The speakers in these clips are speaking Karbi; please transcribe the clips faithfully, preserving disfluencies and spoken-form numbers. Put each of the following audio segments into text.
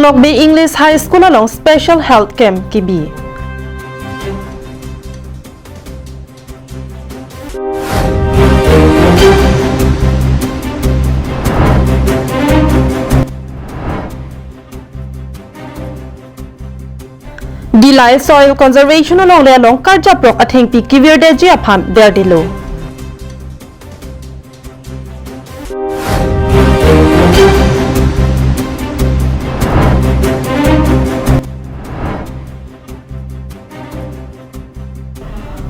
Tokbi English High School along special health camp kebi. Dillai soil conservation alongle along karjaprok athengpi kevirdetji aphan derdelo.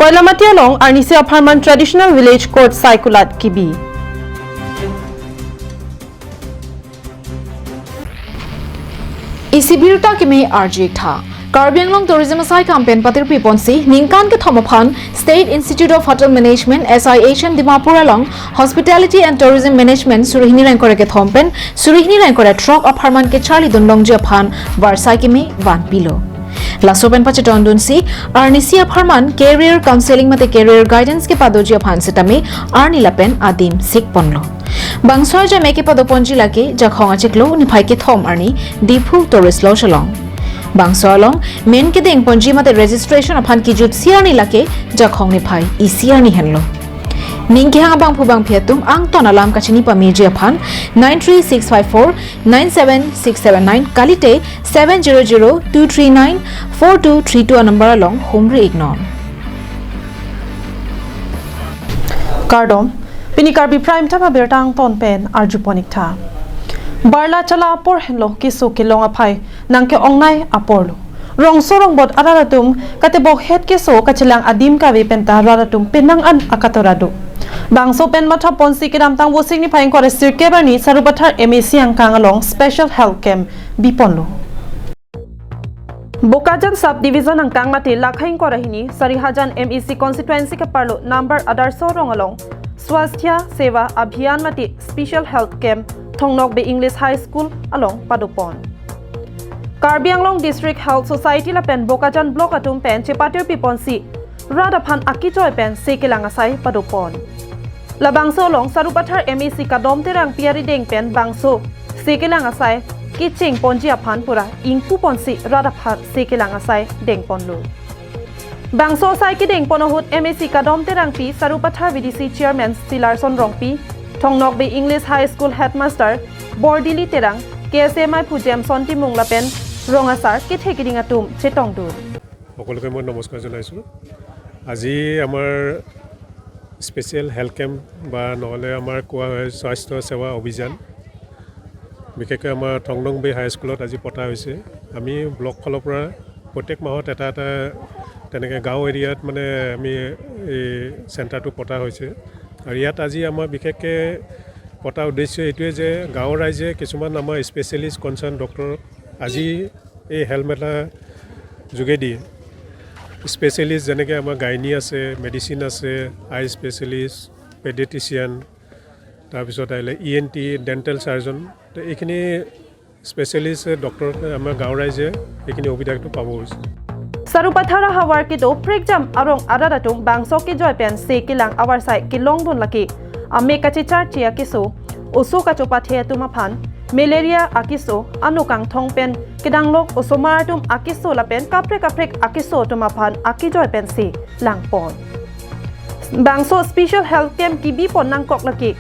Koilamati along arnisi apharman traditional village court saikulat kebi. Isi birta kimi arjik tha. Karbi Anglong Tourism asai campaign patirpi ponsi ningkan kethom aphan State Institute of Hotel Management, S I H and Dimapur along Hospitality and Tourism Management suri hini ingkoi ra kethom pen suri hini ingkoi ra throk apharman kecharli dun longji aphan varsai kimi vanpilo. Laso pen pachetongdunsi arnisi apharman career counseling mate career guidance kepadoji aphan sitame arni lapen adim sikponlo. Bangso ajame kepado ponji lake Jakhong achiklo niphai kethom arni Diphu Tourist Lodge along. Bangso along men kedeng ponji mate registration aphan kijutsi arni lake Jakhong niphai isi arni henlo. Ning kehang abangphu bangphi atum angton alam kachini pameji aphan nine three six five four nine seven six seven nine kalite seven zero zero two three nine four two three two anumber along humri iknon. Kardom, pini Karbi Prime Time abirta angton pen arjuponik tha. Barla chala apor henlo keso kelong aphai nangke-ongnei aporlo. Rongso rongbot arat atum katebok het keso kachelang adim kave penta rat atum penang an akatora do. Bangso pen matha ponsi kedamtang Vosik niphai ingkoi ra sirkep arni Sarupathar M A C angkang along special health camp biponlo. Bokajan Sub Division angkang mate Lakha ingkoi ra hini Sarihajan M A C constituency keparlo number Adarsha rong along Swasthya Seva Abhiyan mate special health camp Thongnokbe English High School along padopon. Karbi Anglong District Health Society lapen Bokajan Block atum pen chepatirpi ponsi rat aphan akejoi pen se kelang asai padopon. Labangso along Sarupathar M A C Kadom Terangpi arideng pen bangso se kelang asai kecheng ponji aphan pura ingpu ponsi rat aphan se kelang asai dengponlo. Bangso asai kedengpon ahut M A C Kadom Terangpi, Sarupathar V D C Chairman Silarson Rongpi, Thongnokbe English High School Headmaster Bordili Terang, K S A maiphu Jameson Timung lapen rong asar kethe keding atum chetongdun. সকলোকে মই নমস্কাৰ জনাইছোঁ। আজি আমাৰ special health camp বা নহ'লে আমাৰ কোৱা হয় স্বাস্থ্য সেৱা অভিযান, বিশেষকৈ আমাৰ থংডংবে হাই স্কুলত আজি পতা হৈছে। আমি ব্লক ফালৰ পৰা প্ৰত্যেক মাহত এটা এটা তেনেকৈ গাঁও এৰিয়াত মানে আমি এই চেণ্টাৰটো পতা হৈছে। আৰু ইয়াত আজি আমাৰ বিশেষকৈ পতা উদ্দেশ্য এইটোৱে যে গাঁৱৰ ৰাইজে কিছুমান আমাৰ স্পেচিয়েলিষ্ট কনচাৰ্ণ ডক্টৰ আজি এই হেল্থ মেলা যোগেদি স্পেচিয়েলিষ্ট যেনেকৈ আমাৰ গাইনী আছে, মেডিচিন আছে, আই স্পেচিয়েলিষ্ট, পেডিয়াট্ৰিচিয়ান, তাৰপিছত আহিলে E N T, dental surgeon, তো এইখিনি স্পেচিয়েলিষ্ট ডক্টৰ আমাৰ গাঁৱৰ ৰাইজে এইখিনি সুবিধাটো পাব হৈছে। Sarupathar ahavar kedo prekjam arong arat atum bangso kejoi pen se kelang avarsai kelongdun lake. Amek kachechar che akeso, oso kachopathe atum aphan, malaria akeso, ano kangthong pen kedanglok osomar atum akeso lapen kaprek kaprek akeso atum aphan akejoi pensi langpon. Bangso special health camp kebipon nangkok lake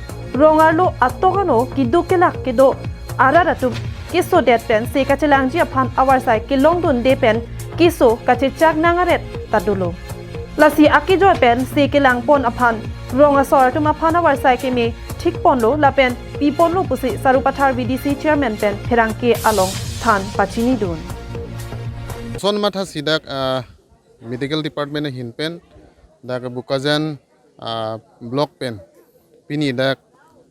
rong arlo atok ano keduk kelak kedo arat atum kesodet pen se kachelangji aphan avarsai kelongdunde pen keso kachechak nang aret ta dolo. Lasi akejoi pen se kelangpon aphan rong asor atum aphan avarsai keme thikponlo lapen piponlo pusi Sarupathar V D C Chairman pen pherangke along than pachinidun. Lason mathasi dak, ah, Medical Department ahin pen dak Bokajan, ah, Block pen pini dak,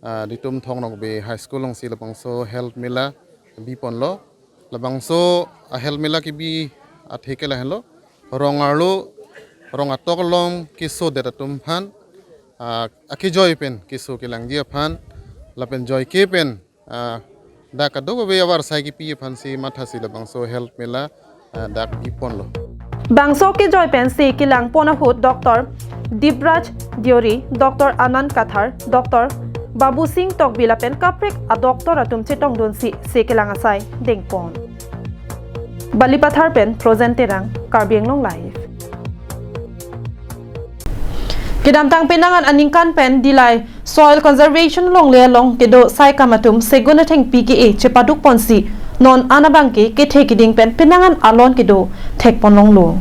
ah, ditum Thongnokbe High School alongsi labangso health mela biponlo. Labangso, ah, health mela kebi atheke lahenlo. Rong arlo, rong atok along kesodet atum aphan, ah, akejoi pen keso kelangji aphan lapen joike pen, ah, dak kadokave avarsai kepi aphansi mathasi labangso health mela, ah, dak biponlo. Bangso kejoi pen se kelangpon ahut Doctor Dipraj Deori, Doctor Anand Kathar, Doctor Babu Singh Tokbi lapen kaprek adoctor atum chetongdunsi se kelang asai dengpon. Balipathar pen Frozen Terang, Karbi Anglong Live. Kedamtang penang an aningkan pen Dillai Soil Conservation Longle along kedo saikam atum segun athengpi ke-e chepaduk ponsi non an abangke kethe kiding pen penang an alon kedo thekpon longlo.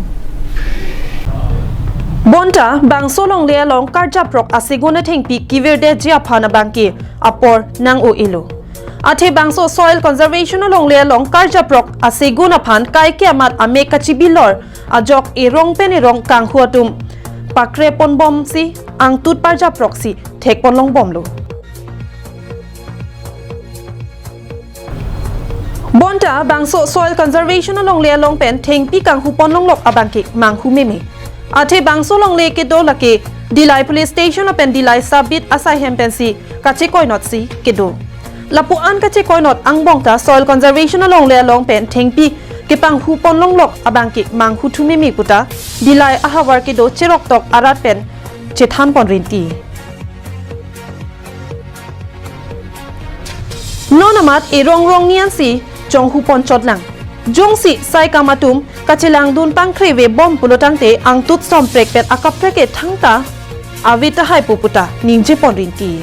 Bonta bangso longle along karjaprok asegun athengpi kevirdetji aphan abangke apor nang-o-elo. Athe bangso Soil Conservation Longle along karjaprok asegun aphan kaike amat amek kachibilor ajok erong pen erong kanghu atum pakre ponbomsi angtut parjaproksi thekpon longbomlo. Bonta bangso Soil Conservation Longle along pen thengpi kanghu pon longlok abangke manghu meme. Athe bangso longle kedo lake Dillai Police Station lapen Dillai Sub Beat asaihem pensi kachekoinotsi kedo. Lapu an kachekoinot angbong ta Soil Conservation Longle along pen thengpi kepanghu pon longlok abangke manghu thu meme puta Dillai ahavar kedo cheroktok arat pen chethan pon rinti. Non amat erong rong niansi chonghu pon chotlang. Jongsi saikam atum kachelang dun pangkre ve bom pulo tangte angtut somprek pen akaprek ke thangta ave tahai pu puta ningje pon rinti.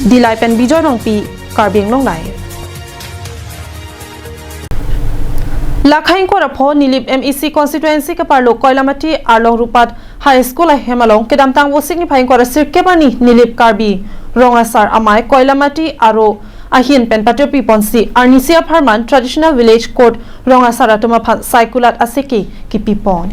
Dillai pen Bijoy Rongpi, Karbi Anglong Live. Lakha ingkoi ra pho Nilip M A C constituency keparlo Koilamati arlong Rupat High School ahem along kedamtang Vosik niphai ingkoi ra sirkep arni Nilip Karbi Rong Asar Amei Koilamati aro ahin pen patirpi ponsi arnisi apharman traditional village court Rong Asar atum aphan saikulat aseke kipi pon.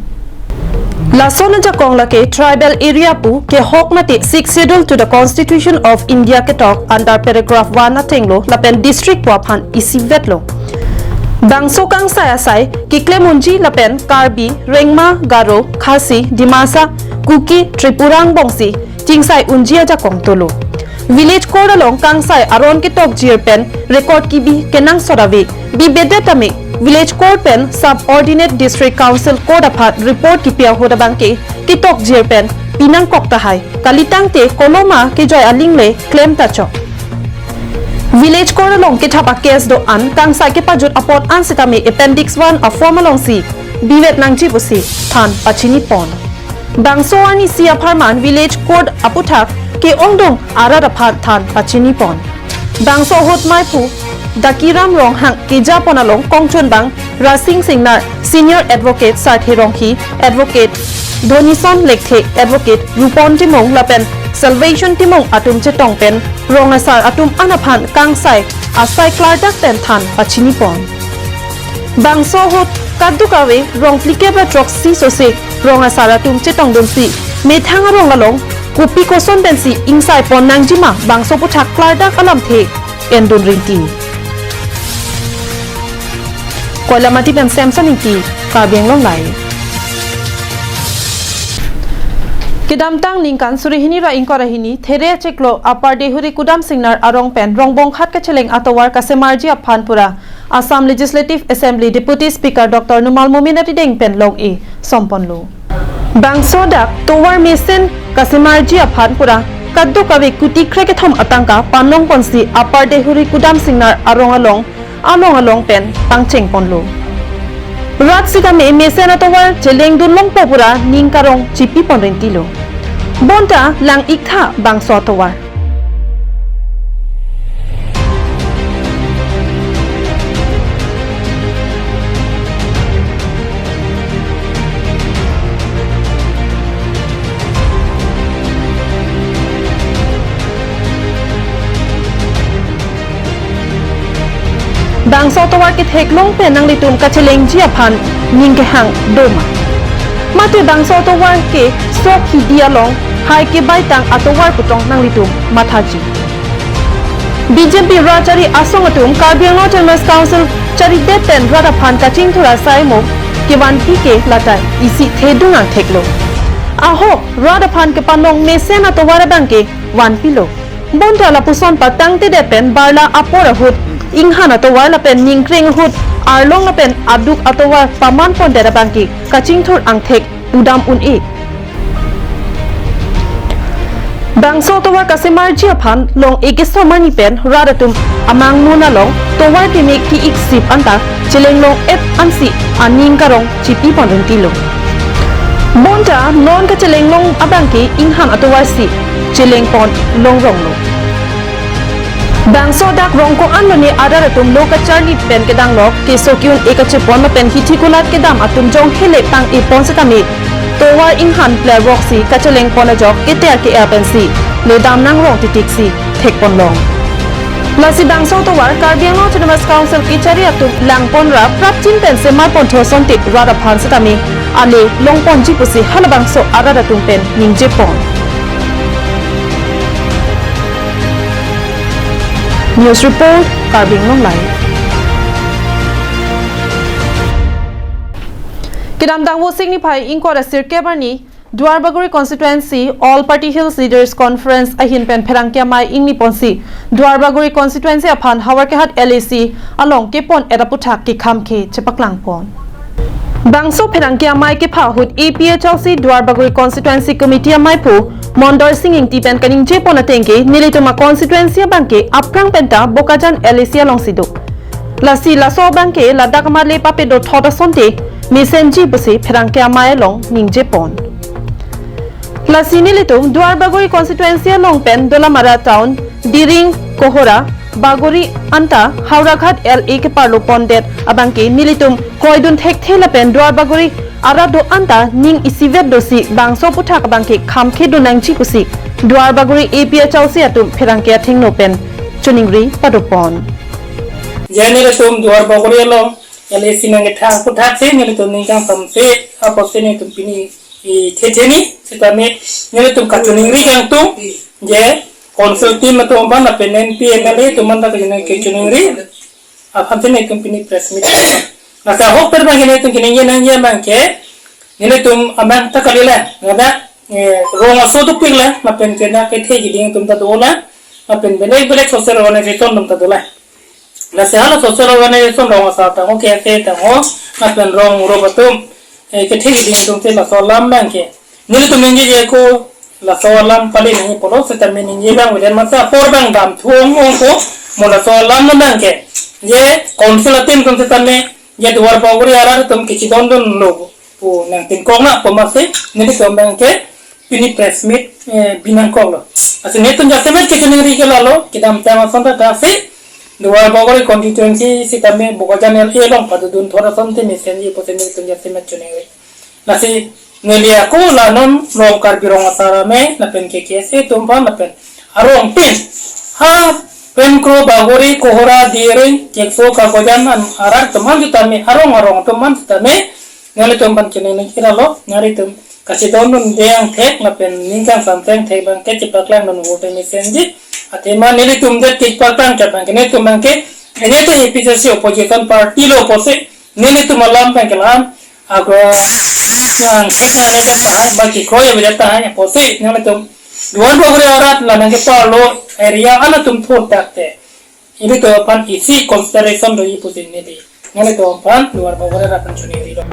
Lason ajakong lake tribal area pu kehok mate Sixth Schedule to the Constitution of India ketok under paragraph one atenglo lapen district pu aphan isivetlo. Bangso kangsai asai keklem unji lapen Karbi, Rengma, Garo, Khasi, Dimasa, Kuki, Tripura angbongsi chingsai unji ajakong dolo. Village court along kangsai aron ketok jir pen record kebi kenangsot ave. Bibedet tame village court pen subordinate district council court aphan report kipi ahut abangke ketok jir pen pinangkok tahai. Kalitangte koloma kejoi aling le klem ta chok. Village court along kethap a case do-an kangsai kepajut apot an sitame appendix one a form alongsi bivet nangji pusi than pachini pon. Bangso arnisi apharman village court aputhak ke-ongdung arat aphan than pachini pon. Bangso ahut maiphu Dakiram Ronghang keja pon along kongchunbang Rasing Singnar, Senior Advocate Sarthe Ronghi, Advocate Dhonison Lekthe, Advocate Rupon Timung lapen Salvation Timung atum chetong pen Rong Asar atum an aphan kangsai asai klardak pen than pachini pon. Bangso ahut kadokave rong phlikep ra throksi sose Rong Asar atum chetongdunsi methang arong along kopi koson pensi ingsai pon nangjima bangso aputhak klardak alamthe endun rinti. Koilamati pen Samson Ingti, Karbi Anglong Live. Kedamtang ningkan suri hini ra ingkoi ra hini, There achiklo Upper Deihori Kudam Singnar arong pen Rongbong Khat kacheleng atovar kasemarji aphan pura Assam Legislative Assembly Deputy Speaker Doctor Numal Momin arideng pen long-e somponlo. Bangso dak tovar mesen kasemarji aphan pura kadokave kuti krekethom atangka panong ponsi Upper Deihori Kudam Singnar arong along along along pen pangcheng ponlo. Rat sitame mesen atovar cheleng dun longpo pura ning karong chipi pon rintilo. Bonta lang-iktha bangso atovar. Bangso atovar ketheklong pen nanglitum kachelengji aphan ning kehang doma? Mate bangso atovar ke sok hidi along hai kebai tang atovar putong nanglitum mathaji? B J P rat chari asong atum Karbi Anglong Autonomous Council charidet pen rat aphan kachingthur asai mo kevanpi ke latai isi thedung angtheklo. Ahok rat aphan kepanong mesen atovar abangke vanpilo. Bonta lapuson patangtedet pen barla apor ahut inghan atovar lapen ningkreng ahut arlong lapen aduk atovar paman pondet abangke kachingthur angthek pudam un-e. B Bangso tovar kasemarji aphan long ekeso arni pen rat atum amangmun along tovar keme ki-ik sip anta chelenglong-et ansi aning karong chipi pon rintilo. Bonta non kachelenglong abangke inghan atovar si cheleng pon longronglo. Bangso dak Rongko-an lone arat atum lo kacharli pen kedang lok, keso ki-un-e kachepon lapen hithikulat kedam atum jong hele pang-e pon setame tovar inghan plerok si kacheleng pon ajok keter ke-er pensi ledam nangrong titik si thek pon long. Lasi bangso tovar Karbi Anglong Autonomous Council kechari atum lang pon ra prapjin pen semar pon tho asonte rat aphan setame ale long ponji pusi halabangso arat atum pen ningje pon. News report, Karbi Anglong Live. Kedamtang Vosik niphai ingkoi ra sirkep arni Duarbagori Constituency All Party Hills Leaders Conference ahin pen pherangke amei ingni ponsi Duarbagori Constituency aphan Howraghat L A C along kepon-et aputhak kekhamkhe chepaklang pon. Bangso pherangke amei kepha ahut A P H L C Duarbagori Constituency Committee ameipo Mondor Sing Ingti pen kaningje pon atengke nelitum a-constituency abangke aphrang penta Bokajan L A C alongsi do. Lasi laso abangke ladak amat le papedo thot asonte mesenji pusi pherangke amei along ningje pon. Lasi nelitum Duarbagori Constituency along pen Dolamara Town, Diring, Kohora, Bagori anta Howraghat L A keparlo pondet abangke nelitum kroidun thekthe lapen Duarbagori arat do anta ning isivet dosi bangso aputhak abangke khamkhe dun nangji pusi Duarbagori A P H L C atum pherangke athengno pen choningri pado pon. Je nelitum Duarbagori along L A C nangketha aputhak si nelitum ning kangsamse apotsi nelitum pini i thetheni setame nelitum kachoningri kangtung je council team atum aphan lapen M P M L A atum aphan ta kachoningri aphan si nelitum pini press meet. Lasi ahok pen abangke nelitum kaningje nangji abangke nelitum amang ta kali le, ladak, eh, rong aso dopik le, lapen kena kethe kiding atum ta dolang, lapen belek belek social organization atum ta dolang. Lasi hala social organization rong asar tangho, K S A tangho, lapen rong rup atum, eh, kethe kiding atum si laso alam abangke nelitum ningje je ko laso alam pali nangji pulo setame ningje abang widen masa apor abang damthu ong ong ko mo laso alam abangke je council atum atum setame je Duarbagori arat atum kachidondunlo pu nangpinkok nangpo amatsi nelitum abangke pini press meet, eh, binangkoklo. Lasi nelitum jasemet kachiningri ke lalo, kedamtang ason ta si Duarbagori constituency setame Bokajan L A along padodun thot asonte mesenji pusi nelitum jasemet chiningri. Lasi neli ako la non rong Karbi rong asar amei lapen K K S A atum aphan lapen arong pin ha pen kro Bagori, Kohora, Diring, Kekso, Kakojan an arat atum an setame arong arong atum an setame nelitum aphan chiningri ke lalo, nelitum kachidondun deng thek lapen ning kangsam deng thek abangke chepaklang dun vote mesenji. Athema nelitum det kepaklang ke abangke nelitum abangke nelitum A P H L C opposition party lo pusi nelitum alam abangke la-an agro yang thek nangji tahai, baki kroiya bida tahai pusi nelitum Duarbagori arat la nangkeparlo area an atum thurdak te nelitum aphan isi consideration doji pusi neli nelitum aphan Duarbagori arat aphan chiningri do.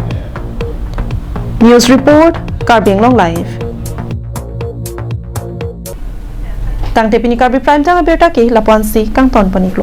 News report, Karbi Anglong Live. Tangte pini Karbi Prime Time abirta ke lapu-ansi kangton pon-iklo.